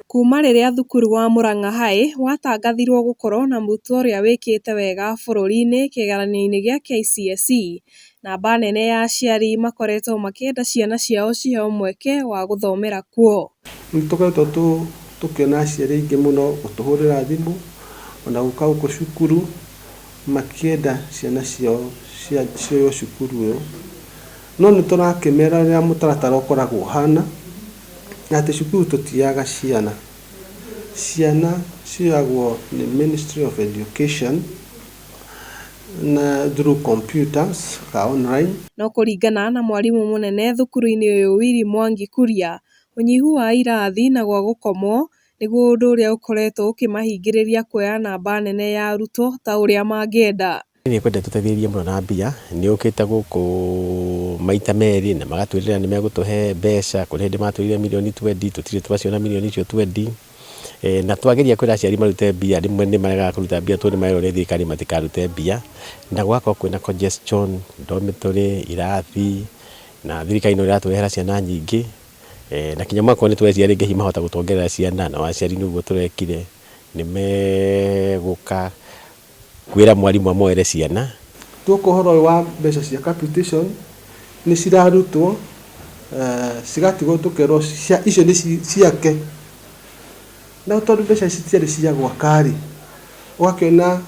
Kuma rĩrĩa thukuru wa Murang'a High watangathirwo gũkorwo na mũrutwo ũrĩa wĩkĩte wega bũrũri-inĩ kĩgeranio-inĩ gĩa KCSE, namba nene ya aciari makoretwo makĩenda ciana ciao ciheo mweke wa gũthomera kuo. Nĩ tũkoretwo tũkĩona aciari aingĩ mũno gũtũhũrĩra thimũ ona gũka gũkũ cukuru makĩenda ciana ciao cioywo cukuru ũyũ. No nĩ tũrakĩmera ũrĩa mũtaratara ũkoragwo ũhana, atĩ cukuru tũtiyaga ciana. Ciana cioyagwo nĩ Ministry of Education na through computers ka online. No kũringana na mwarimũ mũnene thukuru-inĩ ũyũ Willy Mwangi Kuria, ũnyihu wa irathi na gwa gũkomwo nĩguo ũndũ ũrĩa ũkoretwo ũkĩmahingĩrĩria kuoya namba nene ya arutwo ta ũrĩa mangĩenda. Nĩ kwenda tũteithĩrĩrie mũno na mbia, nĩ ũkĩte gũkũ maita merĩ na magatwĩrĩra nĩ megũtũhe mbeca, kũrĩ hĩndĩ matwĩrire mirioni twendi, tũtirĩ twaciona mirioni icio twendi. Na twageria kwĩra aciari marute mbia, rĩmwe nĩ maregaga kũruta mbia tondũ nĩ marerwo nĩ thirikari matikarute mbia, na gũgakorwo kwĩna congestion, dormitory, irathi, na thirikari no ĩratũrehera ciana nyingĩ, na kinya mwaka ũyũ nĩ tũreciria rĩngĩ hihi mahota gũtuongerera ciana, nao aciari nĩguo tũrekire, nĩ megũka kwĩra mwarimũ amoere ciana. Tuoka ũhoro ũyũ wa mbeca cia capitation nĩ cirarutwo cigatigwo tũkerwo icio nĩ ciake. Na tondũ mbeca ici citiarĩ cia gwaka rĩ, ũgakĩona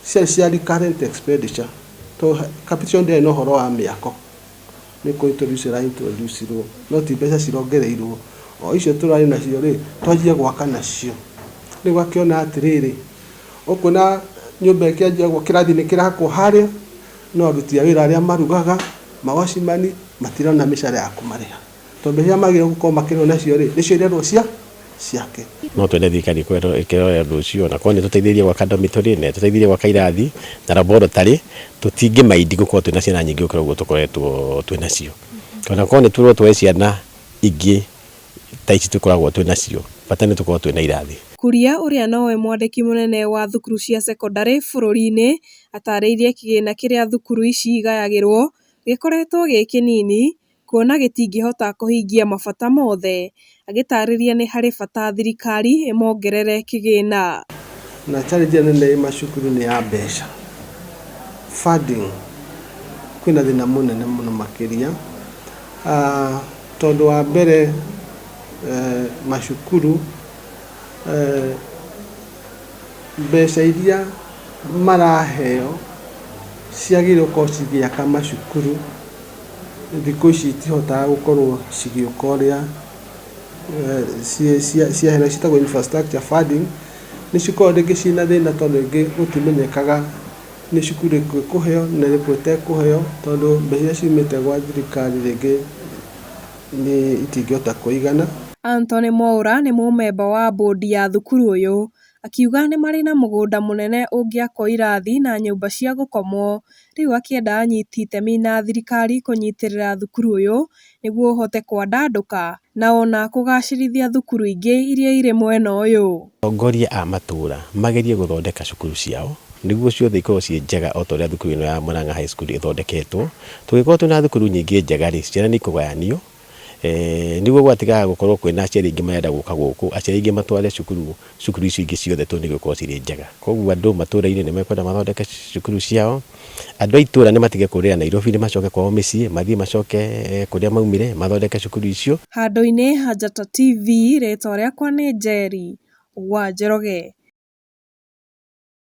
ciarĩ cia recurrent expenditure tondũ capitation ndĩarĩ na ũhoro wa mĩako, nĩ kũ introduce ĩra introduce irwo no ti mbeca cirongereirwo. O icio tũrarĩ nacio rĩ, twanjie gwaka nacio. Rĩu ũgakĩona atĩrĩrĩ, ũkuona nyũmba ĩkĩanjia kĩrathi nĩ kĩrakwo harĩa, no aruti a wĩra arĩa marugaga, mawacimani, matirona mĩcara ya kũmarĩha. Tondũ mbeca iria magĩrĩirwo gũkorwo makĩrĩhwo nacio rĩ, nĩcio irerwo cia ciake. No twende thirikari ĩkĩrore ũndũ ũcio na korwo nĩ ĩtũteithĩrĩrie gwaka dormitory na ĩtũteithĩrĩrie gwaka irathi na laboratory, tũtingĩ mind gũkorwo twĩna ciana nyingĩ gũkĩra ũguo tũkoretwo twĩnacio. Ona korwo nĩ twĩrwo tuoe ciana ingĩ ta ici tũkoragwo twĩnacio, bata nĩ tũkorwo twĩna irathi. Kuria ũrĩa nowe mwandĩki mũnene wa thukuru cia cekondarĩ bũrũri-inĩ atarĩirie kĩgĩna kĩrĩa thukuru ici igayagĩrwo gĩkoretwo gĩ kĩnini kuona gĩtingĩhota kũhingia mabata mothe, agĩtarĩria nĩ harĩ bata thirikari ĩmongerere kĩgĩna. Na challenge ĩrĩa nene ĩ macukuru nĩ ya mbeca, funding, kwĩna thĩna mũnene mũno makĩria, tondũ wa mbere macukuru mbeca iria maraheo ciagĩrĩirwo gũkorwo cigĩaka macukuru, thikũ ici itihotaga gũkorwo cigĩũka ũrĩa ciaheanwo ciĩtagwo infrastructure funding, nĩ cikoragwo rĩngĩ ciĩna thĩna tondũ rĩngĩ gũtimenyekaga nĩ cukuru ĩrĩkũ ĩkũheo na ĩrĩkũ ĩtekũheo tondũ mbeca iria ciumĩte gwa thirikari rĩngĩ nĩ itingĩhota kũigana. Anthony Mwaura nĩ mũmemba wa bodi ya thukuru ũyũ akiuga nĩ marĩ na mũgũnda mũnene ũngĩakwo irathi na nyũmba cia gũkomwo, rĩu akĩenda anyiti itemi na thirikari kũnyitĩrĩra thukuru ũyũ nĩguo ũhote kwandandũka na ona kũgacĩrithia thukuru ingĩ iria irĩ mwena ũyũ. Atongoria a matũra magerie gũthondeka cukuru ciao nĩguo ciothe ikorwo ciĩ njega o ta ũrĩa thukuru ĩno ya Murang'a High School ĩthondeketwo. Tũngĩkorwo twĩna thukuru nyingĩ njega rĩ, ciana nĩ ikũgayanio nĩguo gwatigaga gũkorwo kwĩna aciari aingĩ marenda gũka gũkũ, aciari aingĩ matware cukuru cukuru icio ingĩ ciothe tondũ nĩ igũkorwo cirĩ njega. Koguo andũ matũra-inĩ nĩ mekwenda mathondeke cukuru ciao, andũ a itũra nĩ matige kũrĩra Nairobi, nĩ macoke kwao mĩciĩ, mathiĩ macoke kũrĩa maumire mathondeke cukuru icio. Handũ-inĩ ha Njata TV, rĩtwa rĩakwa nĩ Njeri wa Njoroge.